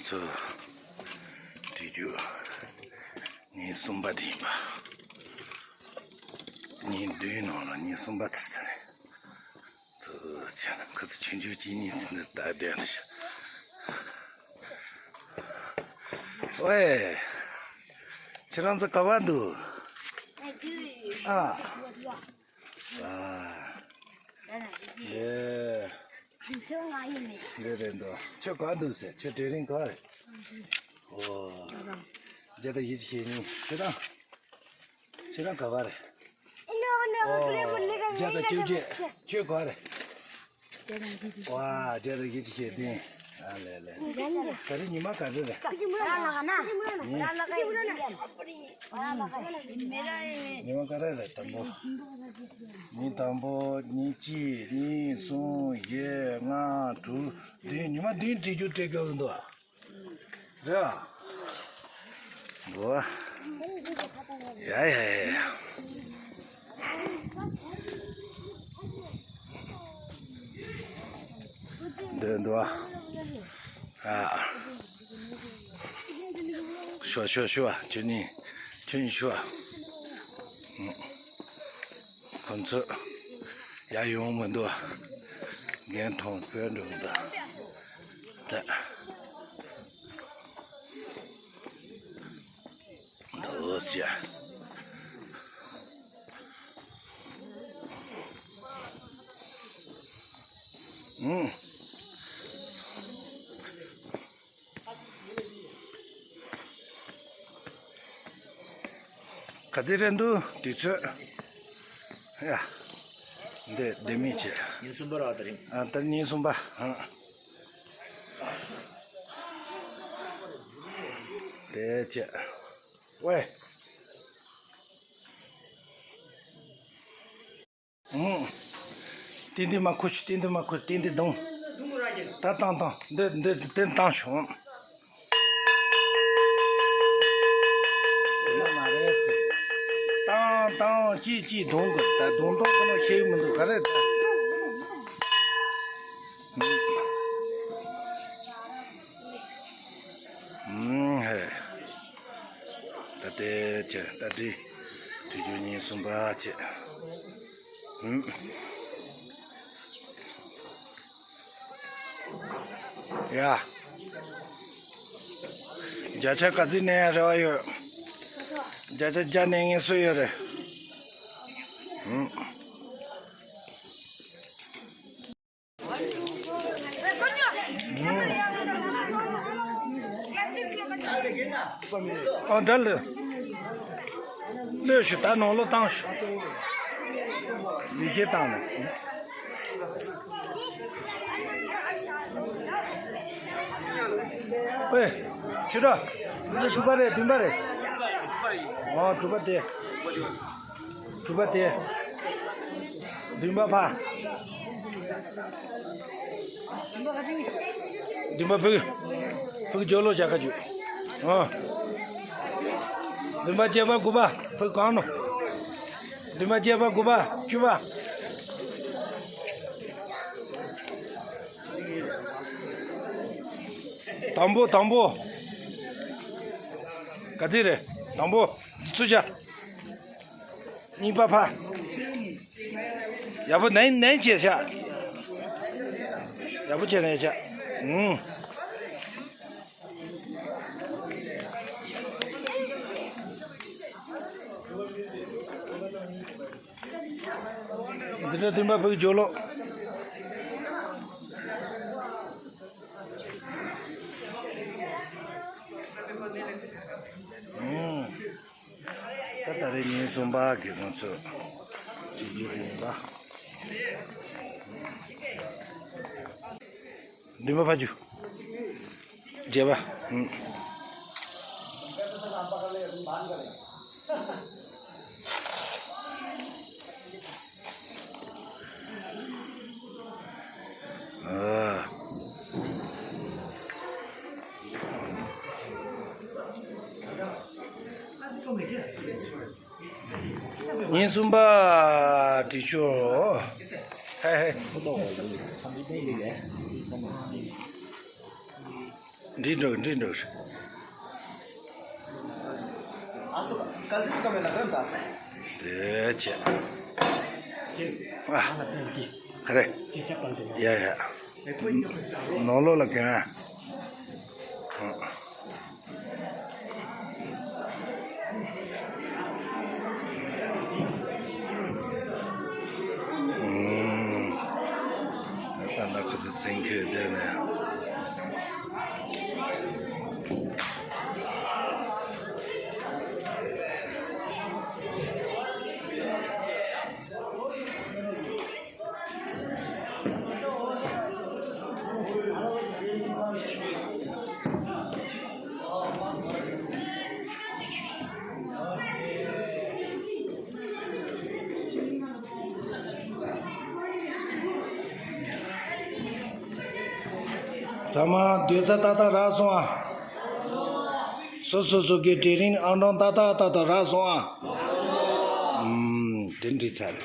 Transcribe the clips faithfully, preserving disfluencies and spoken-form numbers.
ཚོ་བྲིས་རྒྱུ་ཉིན་གསུམ་པ་དེ་ཡིན་པ། ཉིན་བདུན་ནང་ལ་ཉིན་གསུམ་པ་དེ་ཚར་རེད། ཚོ་ཆ་ཁ་ཚོ་ཆུང་ཆུང་གཅིག་གཉིས་ཚོ་འདིར་ལྟ་བསྡད་ན་ཤག་ཝེ། ཁྱེད་རང་ཚོ་ག་པར་འདུག་ཨ། ཨ། ཡེ། འདི་རེད་འདུག་ཁྱོད་ག་འདུག་ཟེར། ཁྱོད་དྲན་རིང་ག་རེད། ཨོ། བརྒྱ་དང་བཞི་བཅུ་ཞེ་གཉིས། ཁྱེད་རང་། ཁྱེད་རང་ག་པར་རེད། ཨོ། བརྒྱ་དང་བཅུ་བརྒྱད། ཁྱོད་ག་པར་རེད། ཝ། བརྒྱ་དང་བཞི་བཅུ་ཞེ་བདུན། ཨ་ལེ་ལེ། ག་རེ་ཉི་མ་ག་རེ་རེད། ཉི་ཉི་མ་ག་རེ་རེད། དང་པོ། ཉིན་དང་པོ། ཉིན་གཅིག་ཉིན་གསུམ། བཞི། ལྔ། དྲུག་བདུན། ཉི་མ་བདུན་བྲིས་རྒྱུ་སྤྲད་དགོས་འདུག་ཨ། རེད་ཨ། འགོ། ཡ་ཡ་ཡ་ཡ། འདོད་འདོད། ཨ། ཤོ་ཤོ་ཤོ། ཁྱོད་ནི་ཁྱོད་ཤོ། ཁོ་ཚོ་ཡར་ཡོང་མི་འདུག་རྒན་མཐོང་བོད་འགྲོ་འདུག་ད། འདུག་ཅེ། ཨུམ། ག་ཚོད་རེད་འདུག་དུས་ཚོད། ཡ། འདི་ལྡེ་མིག་བྱས། ཉིན་གསུམ་པ་ར་དེ་རིང་། ཨ། ད་ཉིན་གསུམ་པ། ཨ། དེ་བྱས། ཝེ། ཨུང་། ཏན་ཏན་མ་ཁུར་ཤོག་ཏན་ཏན་མ་ཁུར། ཏན་ཏན་རྡུང་། ད་བཏང་བཏང་། འདི་འདི་འདི་བཏང་ཤོག་དེ་ལ་མ་རེད་ཟེར། བཏང་བཏང་། ཅིག་ཅིག་རྡུང་དགོས། ད་རྡུང་རྡུང་ཁོ་ན་ཤེས་ཀྱི་མི་འདུག་ག་རེད་ད། ཨུང་། ཧེ། ད་ལྟའི་ཆེ། ད་ལྟའི་དུས་རྒྱུན་ཉིན་གསུམ་པ་ཆེ། ཨུང་། ཡ། བརྒྱ་ཆ་ག་ཚོད་ནས་རེ་བ་ཡོད། བརྒྱ་ཆ་བརྒྱ་ནས་ངེས་སུ་ཡོད་རེད། ཨུང་། ཨོ་འདྲ་ལ། ལོས་ཤི་ད་ནང་ལོ་བཏང་ཤི། ལི་ཤེ་བཏང་ནས། ཨེ། ཤི་ར། འདི་དྲུག་པ་རེད། བདུན་པ་རེད། ཨོ་དྲུག་པ་དེ། དྲུག་པ་དེ། བདུན་པ་ཕ། བདུན་པ་ཕུག་ཕུག་ཇོ་ལོ་བྱ་ཁ་ཇུ། ཨ། བདུན་པ་བརྒྱད་པ་དགུ་པ་ཕུག་གང་ནོ། བདུན་པ་བརྒྱད་པ་དགུ་པ་བཅུ་པ། དང་པོ་དང་པོ། ག་ཚོད་རེད། དང་པོ་འདི་ཚུར་བྱ། གཉིས་པ་ཕ། ཡག་པོ་ནན་ནན་བྱས་ཤག་ཡག་པོ་བྱས་ནན་ཤག་ཨུང་། འདི་འདྲ་བདུན་པ་ཕུག་ཇོ་ལོ། ཨུང་། ད་ད་རེས་ཉིན་གསུམ་པ་དགེ་སློང་ཚོ་བྱེད་རྒྱུ་ཡིན་པ། བདུན་པ་ཕ་ཇུ། བརྒྱད་པ། ཨུང་། ཨ། ཉིན་གསུམ་པ་བྲིས་ཤོག་ཧེ་ཧེ། འགྲིག་འགྲོ་འགྲིག་འགྲོ། དེ་བྱས། ཨ། ཧ་རེ། ཡ་ཡ། ནོར་ལོ་ལ་གན། ད་ལྟ་ཁོ་ཚོ་སེང་གེ་བསྡད་ནས། ཚང་མ་སྡོད་ས་ཏག་ཏག་རག་སོང་ཨ། སོ་སོ་སོ་གི་གྲལ་རིམ་ཨང་གྲངས་ཏག་ཏག་ཏག་ཏག་རག་སོང་ཨ། ཨུམ། དེ་འགྲིག་ཚར།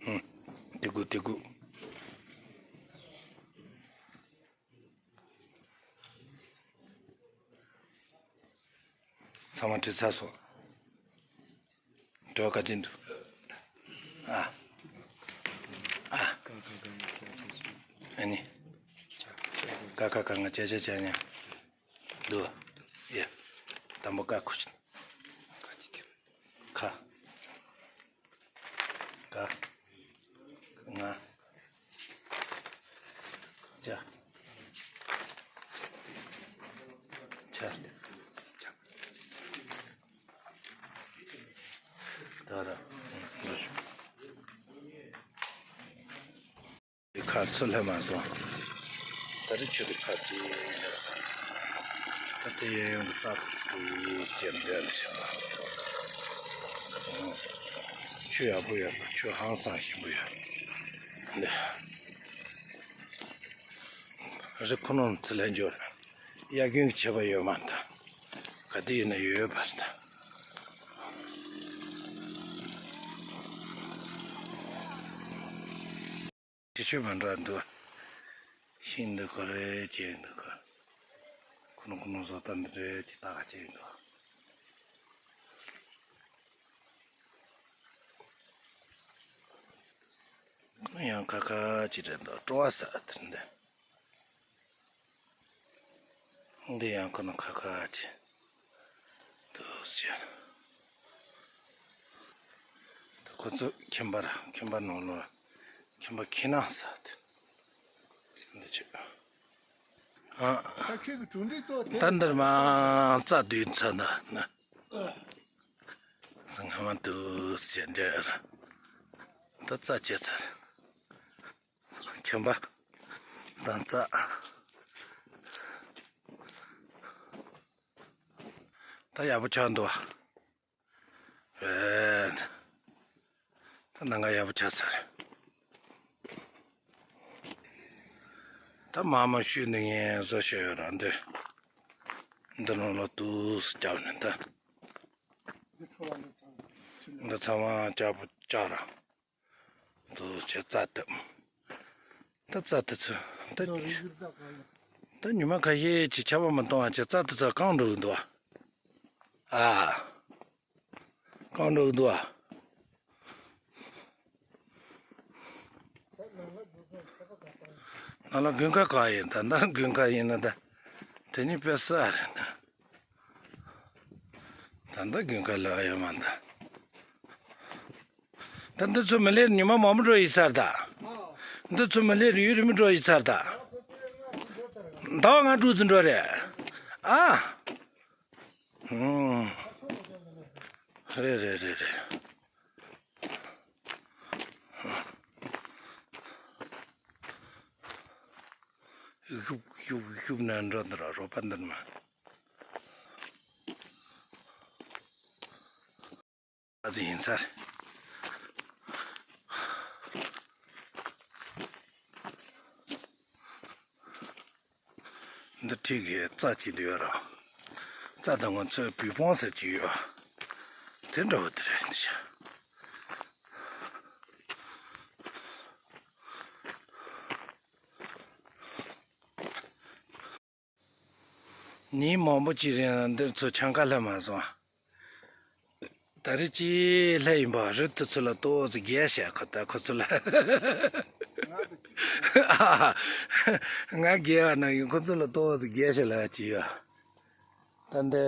ཧུམ། དེ་དགོས་དེ་དགོས། ཚང་མ་བྲིས་ཚར་སོང་། འགྲོ་ག་ཅིན་དུ། ཨ། ཨ། ཨ་ནི། ཀ་ཁ་ག་ང་ཅ་ཅ་ཅ་ཉ། འདུ། ཡ། དང་པོ་ཀ་ཁུ་ཅིན། ཁ། ཀ། ང་། ཅ། ཆ། ད་ར། འགྲོ་ཤོག་ཁར་ཚུར་སླེབས་མ་སོང་། ད་རེས་ཆུ་དེ་ཁ་ཅིག་སླེབས་སོང་། ད་དེ་ཡང་ཡང་གི་རྩ་ཐུག་ཐུག་ཅེས་འདྲ་ལ་བྱེད་པ། ཆུ་ཡག་པོ་ཡོད་པ། ཆུ་ཧང་སང་ཞིམ་པོ་ཡོད། འདི་རི་ཁོ་ནོར་ཚུར་ལེན་འབྱོར་ན་གཡག་རྒྱུན་གྱི་ཆད་པ་ཡོད་མ་རེད། ག་དུས་ཡིན་ན་ཡོད་པ་རེད། དེ་ཆོས་མ་འདྲ་འདུག་ཤིང་འདི་ཁོ་རེ་བྱས་འདུག་ཁོ་ནོ་ཁོ་ནོ་བཟོ་ལྟ་འདི་རེ་ཅིག་ཏག་ཅིག་འདུག་ཡང་ཁ་ཁ་ཅིག་རེད་འདུག་སྤྲོ་བ་ཟ་དེར་འདི། འདི་ཡང་ཁོ་ན་ཁ་ཁ་ཅིག་འདུག་ཟེར། ད་ཁོ་ཚོ་ཁྱིམ་པ་ར་ཁྱིམ་པ་ནང་ལོགས་ལ་ཁྱིམ་པ་ཁྱི་ནག་ས་དེ་འདི་ཆུ། ཨ། ད་ཁྱོད་ཀྱི་གྲུབ་འབྲས་གཙོ་བོ་དེ། ད་འདིར་མ་རྩ་བདུན་ཚ་ན་ན། སང་ཧ་མ་དུ་ཟེར་འདྲ་ར། ད་རྩ་བཅད་ཚར། ཁྱིམ་པ་དང་རྩ། ད་ཡག་པོ་ཆགས་འདུག་བ། ཨེ། ད་ནང་ང་ཡག་པོ་ཆགས་ཚར། ད་མ་མ་ཤུལ་ནས་ངས་བཟོ་བཤད་ཡོད་ར་འདི། འདི་ནང་ལ་དུས་སུ་བཅར་ནས་ད། འདི་ཚང་མ་ལྕགས་པོ་ལྕགས་ར། འདི་ཆ་རྩྭ་ཐུབ། ད་རྩྭ་ཐུབ་ཚོད། ད་ད་ཉི་མ་ཁ་ཤས་ཀྱི་ཆར་པ་མ་གཏོང་བ་ཅིག་རྩྭ་ཐུབ་ཚོད་གང་འགྲོ་གི་འདུག་ཨ། ཨ། གང་འགྲོ་གི་འདུག་ཨ། ནང་ལ་དགུན་ཁ་ག་ཡིན། ད་ལྟ་དགུན་ཁ་ཡིན་ན་ད་དེ་ནི་དཔེ་ས་རེད་ན། ད་ལྟ་དགུན་ཁ་ལ་ཡོད་མ་ད། ད་འདི་ཚོ་མི་ལེར་ཉི་མ་མང་པོ་འགྲོ་ཡི་ཚར་ད། འདི་ཚོ་མི་ལེར་ཡུན་རིང་པོ་འགྲོ་ཡི་ཚར་ད། ཟླ་བ་ལྔ་དྲུག་ཙམ་འགྲོ་རེད། ཨ། ཨུམ། རེད་རེད་རེད་རེད། ཤུབ་ཤུབ་ཤུབ་ནས་འགྲོ་འདི་ར་རོ་པ་འདི་ནས། ཨ་ཙི་ཡིན་ཚར། འདི་འཁྲིས་ཀྱི་རྩྭ་གཅིག་འདི་ཡོད་ར། རྩྭ་དང་ང་ཚོའི་བུ་སྤང་ཟེར་གཅིག་ཡོད། དེ་འདྲ་བོ་དེ་རེད་འདི་ཤ། ཉིན་མང་པོ་ཅིག་རིང་འདིར་ཚོ་ཆང་ཁ་ལྷ་མ་སོང་། ད་རེས་ཅི་ལྷ་ཡིན་པ་རི་དེ་ཚོ་ལ་ཏོག་ཙམ་རྒྱལ་བྱས་ཁོ་ད་ཁོ་ཚོ་ལ། ང་རྒྱལ་བ་ན་ཡིན་ཁོ་ཚོ་ལ་ཏོག་ཙམ་རྒྱལ་བྱས་ལ་ཅི་ཡོད། ད་འདི་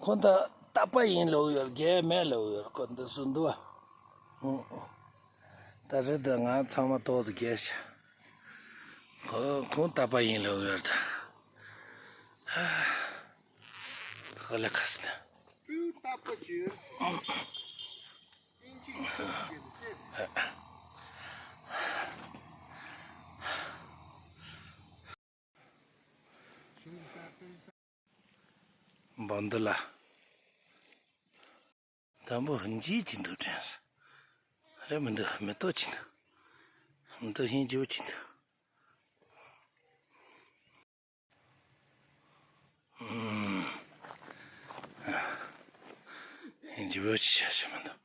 ཁོ་ད་རྟག་པ་ཡིན་ལོག་ཡོད་རྒྱལ་མེད་ལོག་ཡོད་ཁོ་འདི་སུ་འདུག་ཨ། ད་རི་དེ་ང་ཚང་མ་ཏོག་ཙམ་རྒྱལ་བྱས། ཁོ་ཁོང་རྟག་པ་ཡིན་ལོག་ཡོད་ད། ཧ་ལས་ཁ་སི་ད། འབངས་འདི་ལ། དང་པོ་འཇིགས་ཀྱི་འདུག་དྲན་སོང་། རེད་མི་འདུག་མེ་ཏོག་ཅིག་འདུག་མི་འདུག་ཧིན་ཇིའུ་ཅིག་འདུག་ཨུམ། ཧིན་ཇིའུ་ཅིག་བྱ་ཞིག་མི་འདུག